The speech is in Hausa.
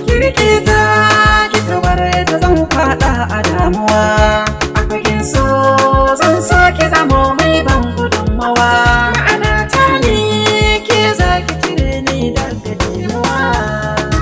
Ki rike ta, ki bar ta, zan fada a damuwa.